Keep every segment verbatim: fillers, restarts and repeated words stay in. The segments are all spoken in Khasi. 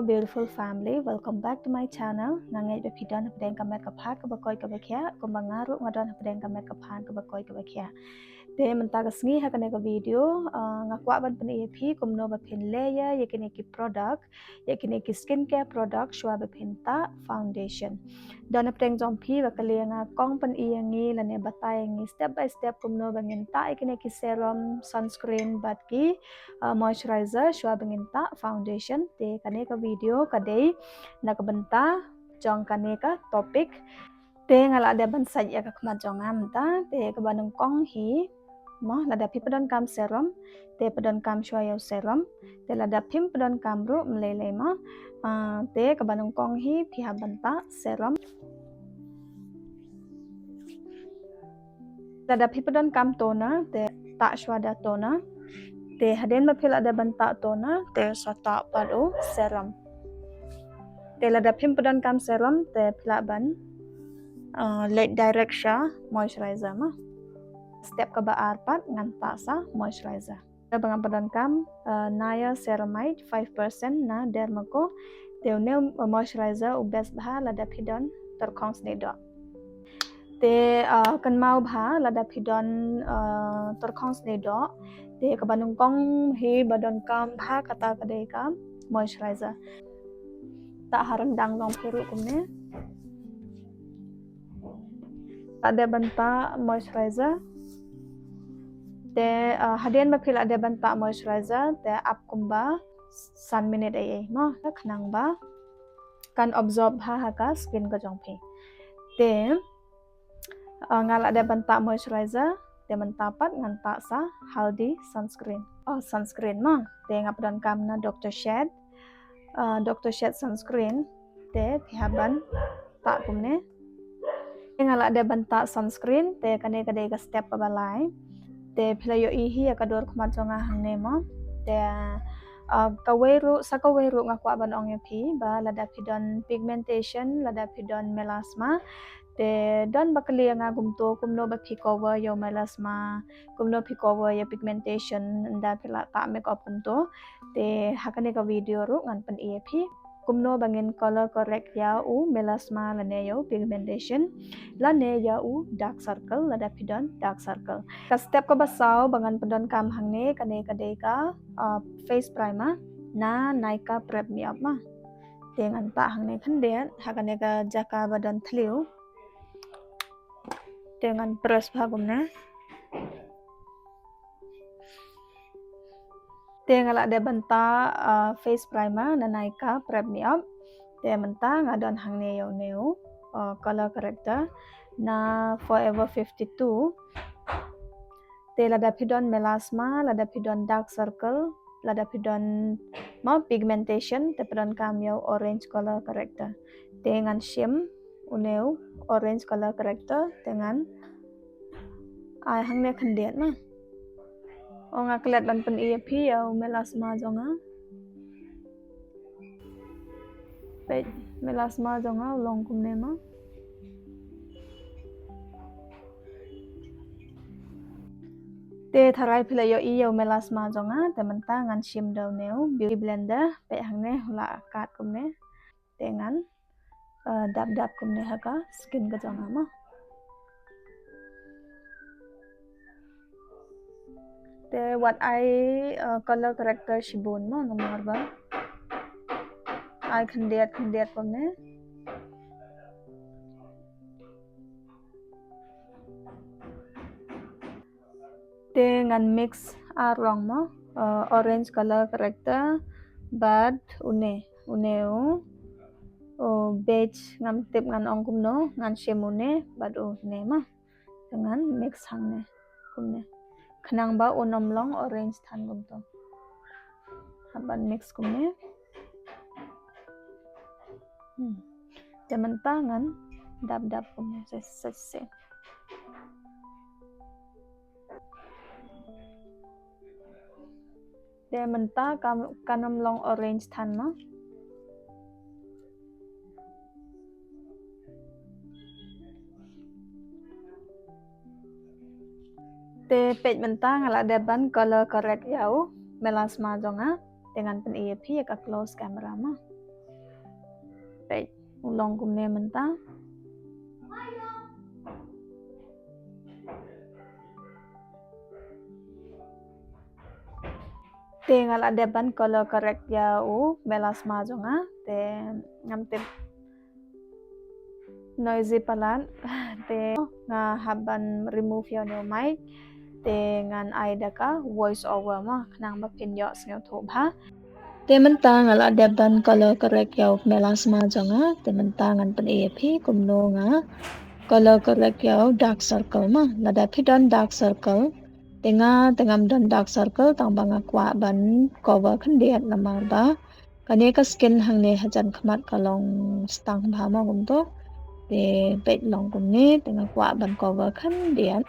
Beautiful family, welcome back to my channel. Nga ngeit ba phi don hapdeng ka met ka phad kaba koit kaba khiah, kumba nga ruh nga don hapdeng ka met ka phad kaba koit kaba khiah. Te mynta ka sngi ha kane ka video, ah, nga kwah ban pyni ïa phi kumno ba phin leh ïa kine ki product, ïa kine ki skincare product shuwa ba phin tah foundation. Don hapdeng jong phi ba kylli ïa nga, kong pyni ïa ngi lane batai ïa ngi step by step kumno ba ngin tah ïa kine ki serum, sunscreen bad ki, ah, moisturizer shuwa ba ngin tah foundation. Te kane ka video ka dei na ka bynta jong kane ka topic. Te nga la dep ban sait ïa ka khmat jong nga mynta. Te kaba nyngkong hi, mo, lada phi pyndonkam serum, te pyndonkam shuwa ïa u serum. Te lada phim pyndonkam ruh, ym lei lei mo. Ah, te kaba nyngkong hi phi hap ban tah serum. Lada phi pyndonkam toner, te tah shuwa da toner. Te hadien ba phi la dep ban tah toner, te sa tah pat u serum. Te lada phim pyndonkam serum, te phi lah ban, ah, leit direct sha moisturizer mo. Step kaba ar pat ngan tah sa moisturizer. Te ba ngan pyndonkam, ah, niacinamide five percent na Dermaco. Te une u moisturizer u best bha lada phi don tyrkhong snieh doh. Te, ah, kynmaw bha lada phi don, ah, tyrkhong snieh doh. Te kaba nyngkong hi ba donkam bha kata ka dei ka moisturizer. Tah ha ryndang jong phi ruh kumne. Lada dep ban tah moisturizer. Te, ah, hadien ba phi la dep ban tah moisturizer, te ap kumba san minit ei ei mo, khnang ba kan absorb bha ha ka skin ka jong phi. Te, ah, nga la dep ban tah moisturizer, te mynta pat ngan tah sa Haldi sunscreen. Oh, sunscreen mo. Te nga pyndonkam na Doctor Shade. Ah, Doctor Shade sunscreen. Te phi hap ban tah kumne. Te nga la dep ban tah sunscreen, te kane ka dei ka step kaba lai. Te phi la ïohi hi ïa ka dur khmat jong nga hangne mo. Te, ah, kawei ruh, sa kawei ruh nga kwah ban ong ïa phi ba lada phi don pigmentation, lada phi don melasma, te don ba kylli ïa nga kumto, kumno ba phi cover ïa u melasma, kumno phi cover ïa pigmentation ynda phi la tah makeup kumto. Te ha kane ka video ruh ngan pyni ïa phi kumno ba ngin color correct ïa u melasma lane ïa u pigmentation lane ïa u dark circle lada phi don dark circle. Ka step kaba saw ba ngan pyndonkam hangne, kane ka dei ka, ah, face primer na Nykaa Prep Me Up mo. Te ngan tah hangne khyndiat ha kane ka jaka ba don thliew. Te ngan press bha kumne. Te nga la dep ban tah, ah, face primer na Nykaa Prep Me Up. Te mynta nga don hangne ïa une u, ah, color corrector na Forever fifty-two. Te lada phi don melasma, lada phi don dark circle, lada phi don mo pigmentation, te pyndonkam ïa u orange color corrector. Te ngan shim une u orange color corrector, te ngan ai hangne khyndiat mo. O, nga klet ban pyni ïa phi ïa u melasma jong nga. Peit, melasma jong nga u long kumne mo. Te tharai phi la ïohi ïa u melasma jong nga, te mynta ngan shim da une u beauty blender, peit hangne u la kat kumne. Te ngan, eh, dap dap kumne ha ka skin ka jong nga mo. Te wat ai, eh, color corrector shibun mo, namar ba ai khyndiat khyndiat kumne. Te ngan mix ar rong mo, eh, orange color corrector bad une, une u, u beige, ngam tip ngan ong kumno, ngan shim une bad une mo. Te ngan mix hangne kumne, khnang ba un ym long orange than kumto. Hap ban mix kumne. Hmm. Te mynta ngan dap dap kumne, se, se, se. Te mynta kam, kan ym long orange than mo. Te peit mynta nga la dep ban color correct ïa u melasma jong nga. Te ngan pyni ïa phi ïa ka close camera mo. U long kumne mynta. Te nga la dep ban color correct ïa u melasma jong nga. Te ngam tip noisy palat. Te nga hap ban remove ïa u new mic. Te ngan ai da ka voice over mo, khnang ba phin ïoh sngewthuh bha. Te mynta nga la dep ban color correct ïa u melasma jong nga. Te mynta ngan pyni ïa phi kumno nga color correct ïa u dark circle mo. Lada phi don dark circle, te nga te ngam don dark circle, tang ba nga kwah ban cover khyndiat namar ba kane ka skin hangne hajan khmat ka long stang bha mo kumto. Te peit long kumne, te nga kwah ban cover khyndiat.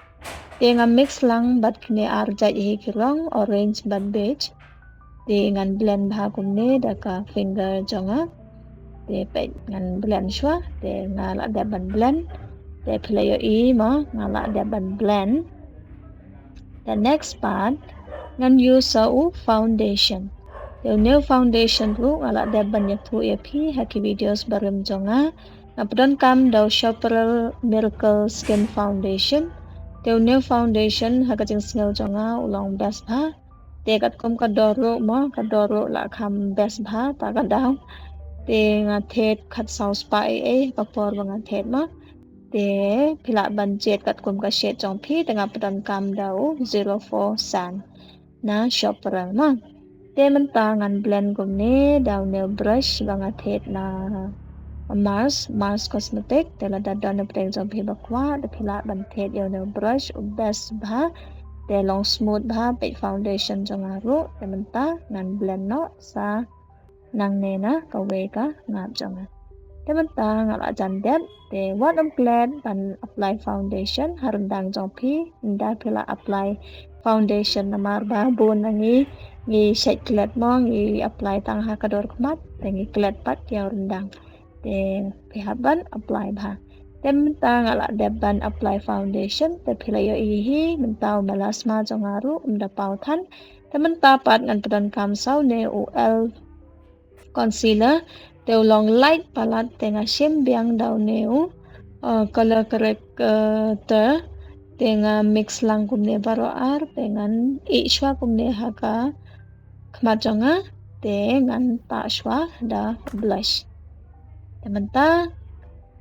Te nga mix lang bad kine ar jait hi ki rong, orange bad beige. Te ngan blend bha kumne da ka finger jong nga. Te peit ngan blend shuwa, te nga la dep ban blend. Te phi la ïohi mo, nga la dep ban blend. The next part, ngan use sa u foundation. Te u new foundation ruh nga la dep ban ïathuh ïa phi ha ki videos barim jong nga. Nga pyndonkam da u Shop Pearl Miracle Skin Foundation. Te u new foundation ha ka jingsngew jong nga u long best bha. Te katkum ka dor ruh mo, ka dor ruh la kham best bha ta ka daw. Te nga thied khatsaw spah ei ei ka por ba nga thied mo. Te phi lah ban jied katkum ka shade jong phi, te nga pyndonkam da u zero four Sun na Shop Pearl mo. Te mynta ngan blend kumne da u new brush ba nga thied na Mars, Mars Cosmetic. Te lada don na pdeng jong phi ba kwah, te phi lah ban thied ïa u new brush, u best bha. Te long smooth bha, peit foundation jong nga ruh. Te mynta ngan blend noh sa nangne na kawei ka ngap jong nga. Te mynta nga la jan dep, te wat ym klet ban apply foundation ha ryndang jong phi, ynda phi la apply foundation namar ba bun na ngi, ngi shait klet mo, ngi apply tang ha ka dor khmat, te ngi klet pat ïa u ryndang. Te phi hap ban apply bha. Te mynta nga la dep ban apply foundation, te phi la ïohi hi, mynta u melasma jong nga ruh um da paw than. Te mynta pat ngan pyndonkam sa une u elf concealer, te u long light palat, te nga shim biang da une u, uh, color corrector, te nga mix lang kumne baroh ar, te ngan ïeh shuwa kumne ha ka khmat jong nga, te ngan tah shuwa da blush. Te mynta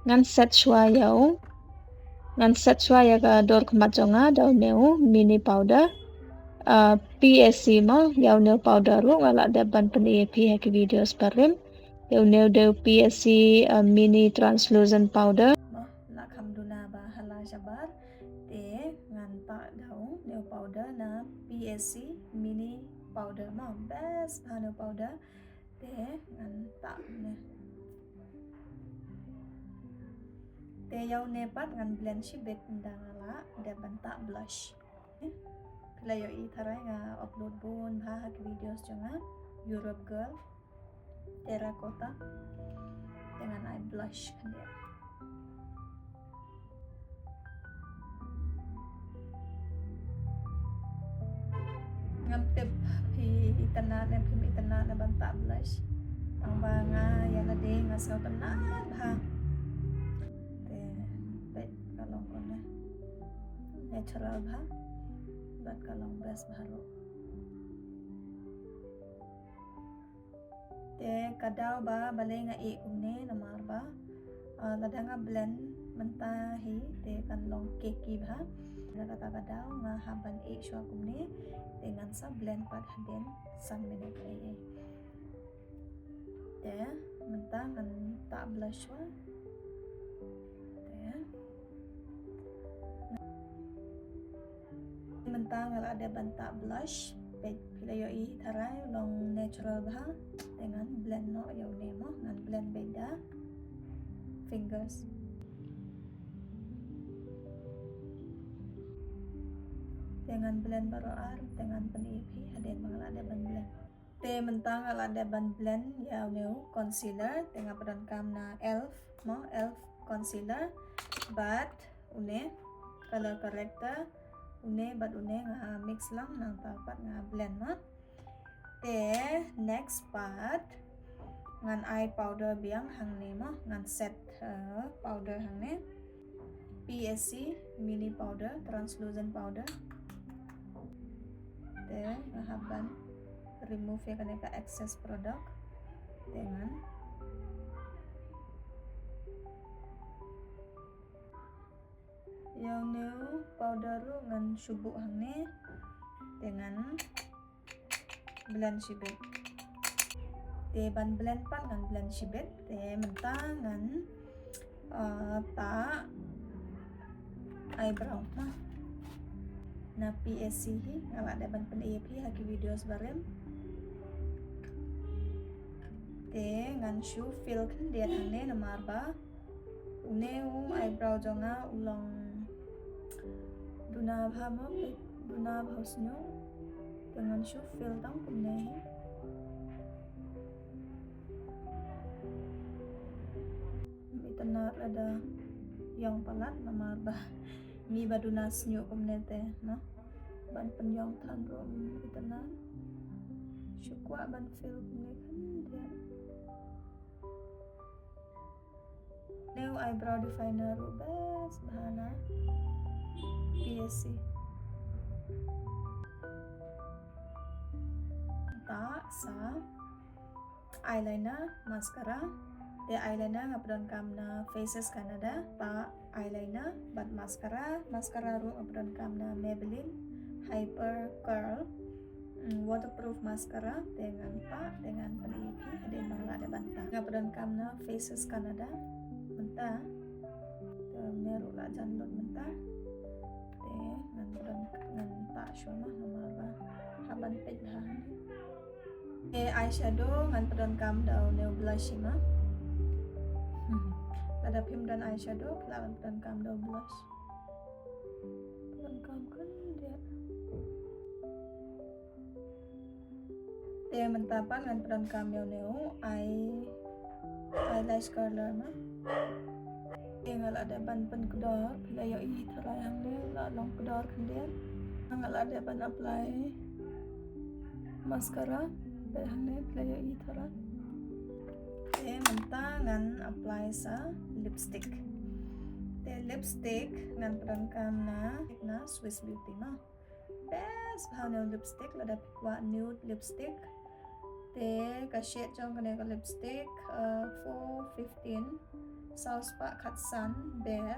ngan set shuwa ïa u, ngan set shuwa ïa ka dor khmat jong nga da une u mini powder. Uh, P A C mo, ïa une u powder ruh nga la dep ban pyni ïa phi ha ki videos barim. Te une u dei u P A C, uh, mini translucent powder. Mo, la kham duna ba hala shabar. Te ngan tah da une u powder na P A C mini powder mo, best bha une u powder. Te ngan tah ne. Te ïa une pat ngan blend shibit ynda nga la dep ban tah blush. Phi la ïohi tharai nga upload bun bha ha ki videos jong nga. Europe Girl, Terracotta. Te ngan ai blush khyndiat. Ngam tip phi itynnad ne phim itynnad ne ban tah blush. Tang ba nga ïa lade nga sngewtynnad bha. Te peit ka long kumne. Natural bha. Bad ka long best bha ruh. Te ka daw ba balei nga ïeh kumne namar ba, ah, lada nga blend mynta hi te kan long cakey bha. Lada kata ka daw nga hap ban ïeh shuwa kumne, te ngan sa blend pat hadien san minit ei ei. Te mynta ngan tah blush shuwa. Te mynta nga la dep ban tah blush. Peit phi la ïohi tharai long natural bha. Te ngan blend noh ïa une mo, ngan blend beit da fingers. Te ngan blend baroh ar, te ngan pyni ïa phi hadien ba nga la dep ban blend. Te mynta nga la dep ban blend ïa une u concealer, te nga pyndonkam na elf mo, elf concealer. Bad une color corrector, une bad une nga mix lang, nangta pat nga blend mo. Te next part, Ngan ai powder biang hangne mo, ngan set, eh, powder hangne. P S C mini powder, translucent powder. Te nga hap ban remove ïa kane ka excess product. Te ngan ïa une u powder ruh ngan shu buh hangne. Te ngan blend shibit. Te ban blend pat ngan blend shibit. Te mynta ngan, uh, tah eyebrow na, na P S C hi, nga la dep ban pyni ïa phi ha ki videos barim. Te ngan shu fill khyndiat hangne namar ba une u eyebrow jong nga u long duna bha mo, peit, duna bha u shñiuh. Te ngan shu fill tang kumne hi. Ym itynnad lada ïong palat namar ba mi ba duna shñiuh kumne te, no? Ban pynïong than ruh ym itynnad. Shu kwah ban fill kumne khyndiat. Une u eyebrow definer ruh best bha na P S C. Tah sa eyeliner, mascara. Te eyeliner nga pyndonkam na Faces Canada, tah eyeliner bad mascara. Mascara ruh nga pyndonkam na Maybelline Hyper Curl, mm, waterproof mascara. Te ngan tah, te ngan pyni ïa phi hadien ba nga la dep ban tah. Nga pyndonkam na Faces Canada mynta. Te une ruh la jan lut mynta. Te ngan pyndon, ngan tah shuwa mo namar ba hap ban peit bha. Te eyeshadow ngan pyndonkam da une u blush hi mo. Hmm. Lada phim don eyeshadow phi lah ban pyndonkam da u blush. Pyndonkam khyndiat. Te mynta pat ngan pyndonkam ïa une u eye, eyelash curler mo. Te nga la dep ban pynkdor, phi la ïohi tharai hangne la long kdor khyndiat. Nga la dep ban apply mascara, peit hangne phi la ïohi tharai. Te mynta ngan apply sa lipstick. Te lipstick ngan pyndonkam na, na Swiss Beauty mo. Best bha une u lipstick, lada phi kwah nude lipstick. Te ka shade jong kane ka lipstick, uh, four fifteen, saw spah khatsan ber,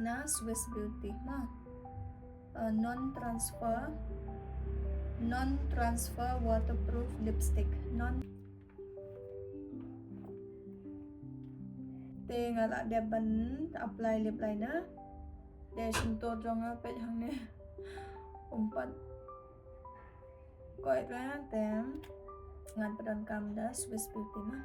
na Swiss Beauty mo. Uh, non transfer, non transfer waterproof lipstick. Non. Te nga la dep ban apply lip liner. Te shyntur jong nga peit hangne um pat koit re, te ngan pyndonkam da Swiss Beauty mo.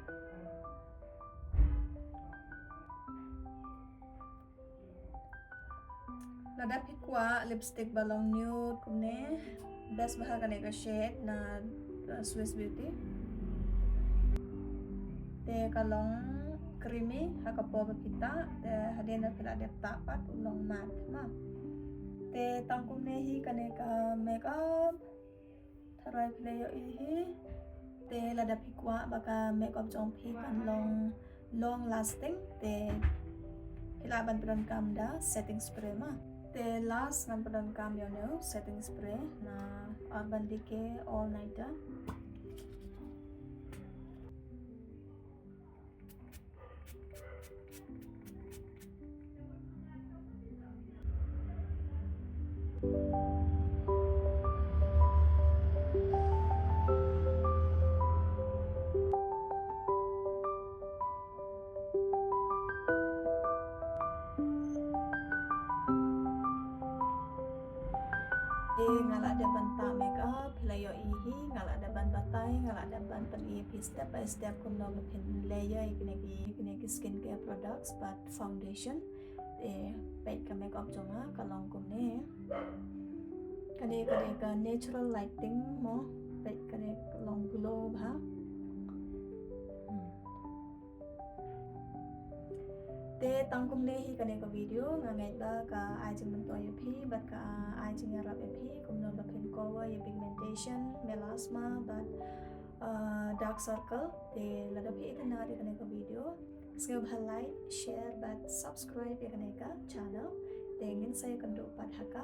Lada phi kwah lipstick ba long nude kumne, best bha kane ka shade na, uh, Swiss Beauty. Te ka long creamy ha ka por ba phi tah, te hadien ba phi la dep tah pat u long matte mo. Te tang kumne hi kane ka makeup. Tharai phi la ïohi hi. Te lada phi kwah ba ka makeup jong phi kan long long lasting, te phi lah ban pyndonkam da setting spray mo. Te last ngan pyndonkam ïa une u setting spray na Urban Decay All Nighter. Te nga la dep ban tah makeup, phi la ïohi hi, nga la dep ban batai, nga la dep ban pyni ïa phi step by step kumno ba phin layer ïa kine ki, kine ki skincare products bad foundation. Te peit ka makeup jong nga ka long kumne. Kane, kane ka natural lighting mo, peit kane ka long glow bha. Hmm. Te tang kumne hi kane ka video, nga ngeit ba ka ai jingmyntoi ïa phi bad ka ai jingïarap ïa phi kumno ba phin cover ïa pigmentation, melasma bad, uh, dark circle. Te lada phi itynnad ïa kane ka video, sngewbha like, share bad subscribe ïa kane ka channel. Te ngin sa ïakynduh pat ha ka